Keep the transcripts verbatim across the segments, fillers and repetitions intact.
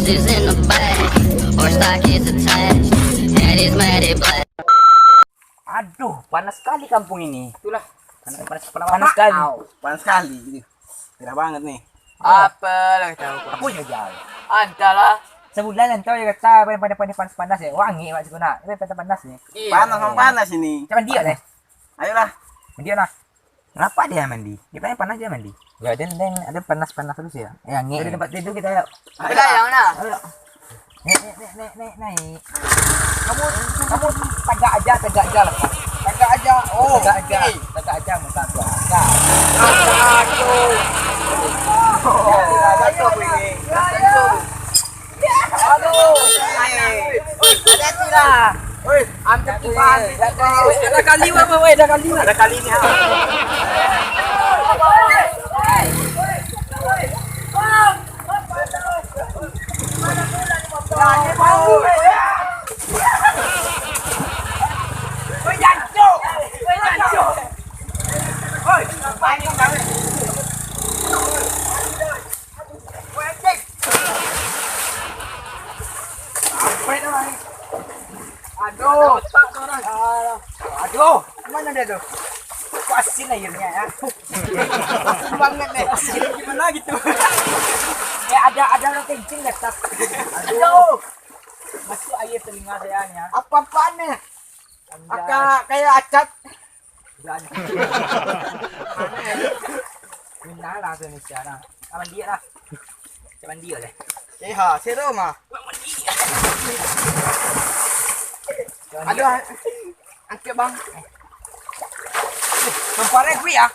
Is in the back, horse stock is attached, head is matted black. Aduh, panas sekali kampung ini. Itulah. Panas, panas, panas, panas sekali. Au, panas sekali. Gerah banget nih. Apalah kita tahu. Aku juga jauh. Antahlah. Sebulan entah ya kata panas-panas, panas-panas ya. Wangi, Pak Sukuna. Ini panas-panas nih. Iya. Panas, memang panas ini. Cuman dia deh. Ayolah. Dia lah. Kenapa dia mandi? Dia paling panas dia mandi. Ya, dia, dia ada panas-panas terus ya. Eh, angin. Dari tempat tidur kita, yuk. Ayo. Kita yang mana? Ayo. Naik, naik, naik, naik, naik, naik. Kamu, kamu tagak aja, tagak aja lah. Tagak aja. Oh, tagak aja. Oke. Tagak aja, muka aku. Tagak. Aduh. Aduh. Aduh. Hati-hati lah. Woi, ambil timpal, ambil timpal. Woi, ada kali, woi, woi, ada kali. Ada kali ni, ha. Woi, jancuk. Woi, jancuk. Woi, apa ni? Aduh. Aduh. Mana dia tu? Kok asin airnya ya? Asin banget nih. Asin gimana gitu? Ya ada ada orang kencing di atas. Aduh. Masuk air telinga saya nih ya. Apa-apaan nih? Anjay. Agak kayak acat. Berani. Minang lah tu Indonesia nah. Aman dia lah. Cuman dia deh. Eh ha, seru mah. Cuman dia. Cuman dia. Aduh, angkat bang. Lempar eh kui ya.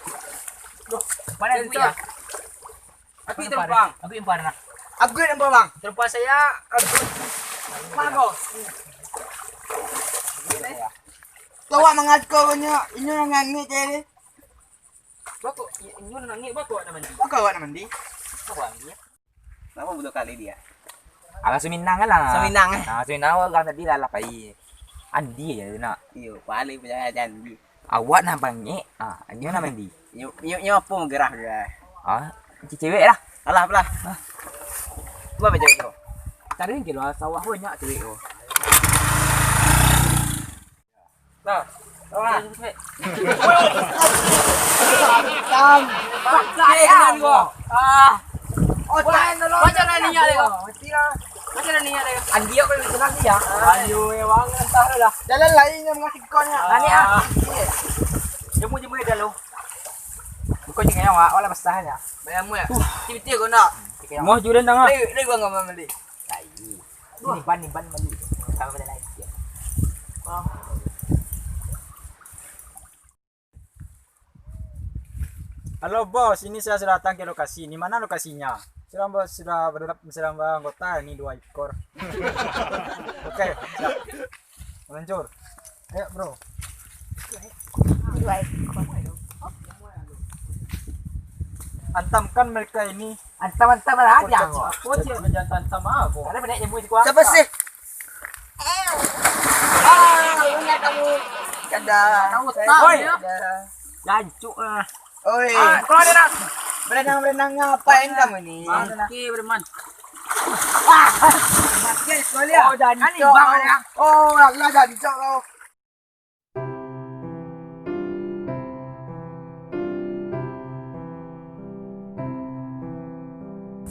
Lempar eh kui ya. Aku yang terempang. Aku yang terempang. Aku yang terempang bang. Terempang saya. Aku. Mana kau? Tahu awak mangako ko nyo, inyo nan ngangik cewek ni. Bako, inyo nan ngangik bako awak nak mandi. Bako awak nak mandi. Bako mandi. Kenapa budak kali dia? Alah Suminang lah. Suminang, eh? Nah, Suminang awak kan tadi lah lah pai. Andi je tu nak. Iyo, paling punya Andi. Awak nak bangik, ah, inyo nak mandi. Inyo, inyo, inyo apa menggerah ke? Ah, cewek lah. Alah, apalah. Ah. Apa cewek tu? Cari ke luar sawah banyak cewek tu. Nah, nah. Tam. Paksa ya. Ah. Oh, baca dah niat dia. Mati lah. Baca dah niat dia. Andi aku lebih senang dia. Ayo, emang entah lah. Jalan lain yang mengasih kau nya. Nah, ni ah. Jemu-jemu dia dulu. Bukan je kena awak, awak lah basah nya. Bayar mu ya? Tiba-tiba kau nak. Moh juran tangah. Lagi, lagi gua enggak mau beli. Lai. Ni ban, ni ban bali. Sama benda lain. Halo bos, ini saya sudah datang ke lokasi. Di mana lokasinya? Sudah bos, sudah berdapat, sudah anggota ini dua ekor. Oke, siap. Meluncur. Ayo bro. Antamkan mereka ini. Antam-antam lah aja. Kocak, kocak, jangan antam aku. Ada banyak nyamuk di kuang. Siapa sih? Ah, ingat kamu. Kada. Tahu, saya tahu, ya. Kada. Jancuk lah. Oi. Ah, kalau ada nak. Berenang-berenang ngapain kamu ni? Bangke, Breman. Ah, mati sekali ya. Oh, jancuk. Kan imbang ya. Oh, lah jancuk kau.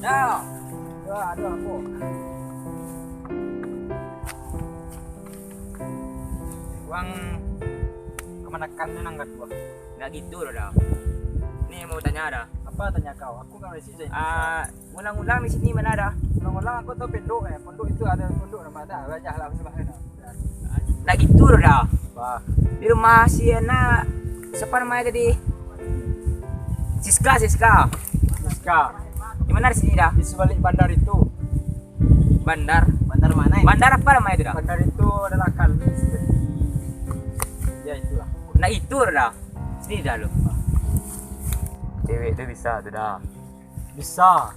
Dah. Dah, dah, aku. Uang kemanakan ni nang kedua. Nggak gitu loh, dah. Ni mau tanya dah. Apa tanya kau? Aku kan masih saya. Ah, ulang-ulang di sini mana dah? Ulang-ulang aku tahu pondok eh. Pondok itu ada pondok nama dah. Belajar lah sebab. Ndak gitu doh dah. Bah. Di rumah si anak, siapa namanya tadi? Siska, Siska. Siska. Di mana di sini dah? Di sebalik bandar itu. Bandar? Bandar mana ini? Bandar apa namanya itu dah? Bandar itu adalah kali seperti, ya, itulah. Ndak itu dah. Sini dah lu. Cewek tu bisa tu dah. Bisa.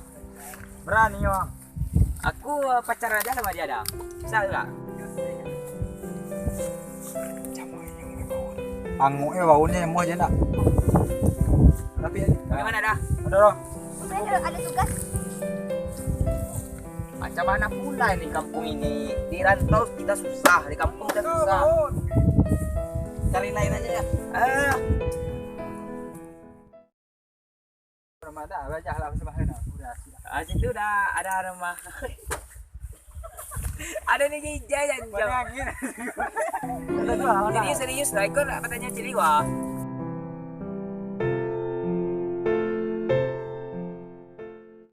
Berani, Bang. Aku, eh, pacar aja sama dia dah. Bisa juga. Angok eh, bau ni emoh je nak. Tapi bagaimana dah? Ada dah. Saya ada tugas. Macam mana pula ini kampung ini? Di rantau kita susah, di kampung kita susah. Cari lain aja ya. Ah. Rumah dah, wajah lah sebelah sana. Udah siap. Ah, situ dah ada rumah. Ada ni ijai dan jauh. Angin. Jadi serius lah, ikut nak bertanya cili wah.